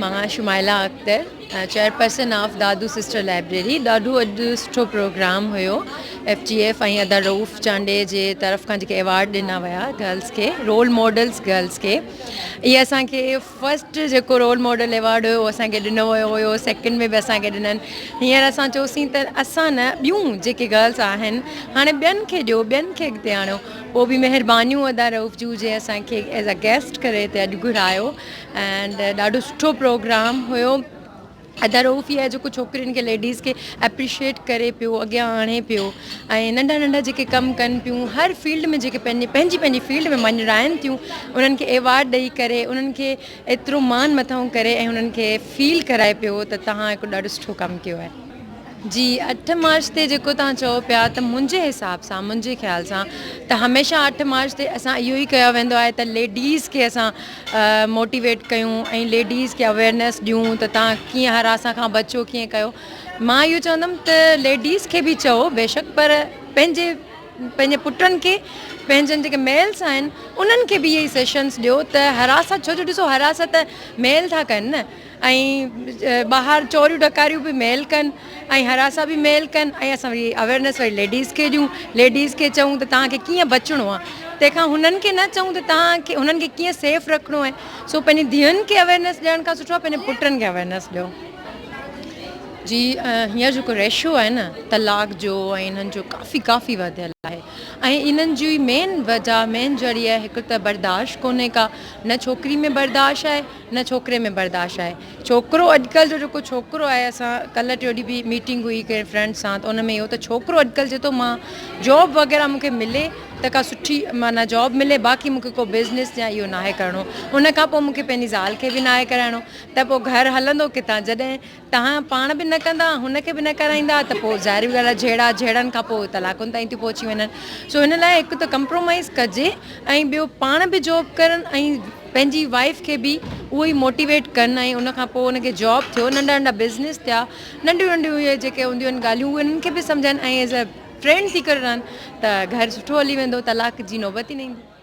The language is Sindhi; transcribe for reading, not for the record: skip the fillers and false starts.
مان Shumaila Akhtar chairperson of Dadu sister library ڏاڍو اڄ سٺو پروگرام هيو ايف جي ايف ۽ ادا رئوف چانڊيي جي طرف کان جيڪي ايوارڊ ڏنا ويا گرلس کي رول ماڊلس گرلس کي اهي اسان کي فرسٽ جيڪو رول ماڊل ايوارڊ هيو اسان کي ڏنو ويو هيو سيڪنڊ ۾ به اسان کي ڏنن هينئر اسان چيوسين ته اسان نه ٻيون جيڪي گرلس آهن هاڻي ٻين کي ڏيو ٻين کي اڳتي آڻيو پوء به مهربانيون ادا رئوف جون جنهن اسان کي ايز اي گيسٽ ڪري هتي اڄ گهرايو اينڊ ڏاڍو سٺو پروگرام هيو ادا رئوف هي آهي جيڪو ڇوڪرين کي ليڊيز کي اپريشيٽ ڪري پيو اڳيان آڻي پيو ۽ ننڍا ننڍا جيڪي ڪم ڪن پيون هر فيلڊ ۾ جيڪي پنهنجي پنهنجي پنهنجي فيلڊ ۾ مڃرائن ٿيون انهن کي ايوارڊ ڏئي ڪري انهن کي ايترو مان مٿانهون ڪري ۽ انهن کي فيل ڪرائي پيو ته توهان هڪ ڏاڍو سٺو ڪم ڪيو آهي. جي اٺ مارچ تي جيڪو توهان چئو پيا ته منهنجي حساب سان منهنجي خيال سان ته هميشه اٺ مارچ تي اسان اهو ئي ڪيو ويندو آهي ته ليڊيز کي اسان موٽيويٽ ڪيون ۽ ليڊيز کي اويئرنيس ڏيون ته توهان ڪيئن هراسان کان بچو ڪيئن ڪيو مان اهو چوندم ته ليڊيز کي به چئو بيشڪ پر پنهنجي پنهنجي پٽن کي پنهنجن جيڪي ميلس آهن انهن کي به اهي سيشنس ڏيو ته هراسان ڇو جو ڏسو هراسان ته ميل ٿا ڪن نه ۽ ٻاهر چوريون ڊڪاريون به ميل ڪن ۽ هراسان به ميل ڪن ۽ اسان وري اويرنيس وري ليڊيز کي ڏيون ليڊيز کي چئون ته توهان کي ڪيئن بچڻو آهي تنهن کان هنن کي نه چئون ته توهان کي هنن کي ڪيئن سيف رکڻو آهي سو پنهنجي ڌيئن کي اويرنيس ڏيڻ کان سٺو آهي پنهنجي پٽن کي اويرنيس ڏيو. جي هينئر جيڪو ريشو آهي نه طلاق جو ۽ انهن جو ڪافي ڪافي وڌيل آهي ۽ انهن جي مين وجه مين جڙي آهي هڪ ته برداشت ڪونهي ڪا نه ڇوڪري ۾ برداشت آهي نه ڇوڪري ۾ برداشت آهي ڇوڪرو اڄڪلهه جو جيڪو ڇوڪرو آهي اسان ڪلهه ٽيون ڏينهن به ميٽنگ هئي ڪنهن فرينڊ سان ته ان ۾ اهو ته ڇوڪرو اڄڪلهه چئي ٿو مان جاب وغيره مون کي ملي ته ڪا سٺي معنيٰ جاب ملي باقي مون کي ڪو بزنس يا اهو ناهي ڪرڻو ان کان پوء مون کي پنهنجي زال کي به ناهي ڪرائڻو ته پوء گهر هلندو ڪٿان جڏهن توهان پاڻ به نه ڪندا هن کي به نه ڪرائيندا ته پوء ظاهري ڳالهه آهي جهيڙا جهيڙن کان پوء طلاقن تائين ٿيون پهچي وڃن سو ان لاء هڪ ته ڪمپرومائز ڪجي ۽ ٻيو پاڻ به جاب ڪرن ۽ پنهنجي وائيف کي به اهو ئي موٽيويٽ ڪن ۽ ان کان پوء ان کي جاب ٿيو ننڍا ننڍا بزنس ٿيا ننڍيون ننڍيون اهي جيڪي هونديون آهن ڳالهيون اهي انهن کي به سمجهائن ۽ ايز اي فرينڊ ٿي ڪري رهن ته گهر سٺو هلي ويندو طلاق جي نوبت ئي نه ايندي.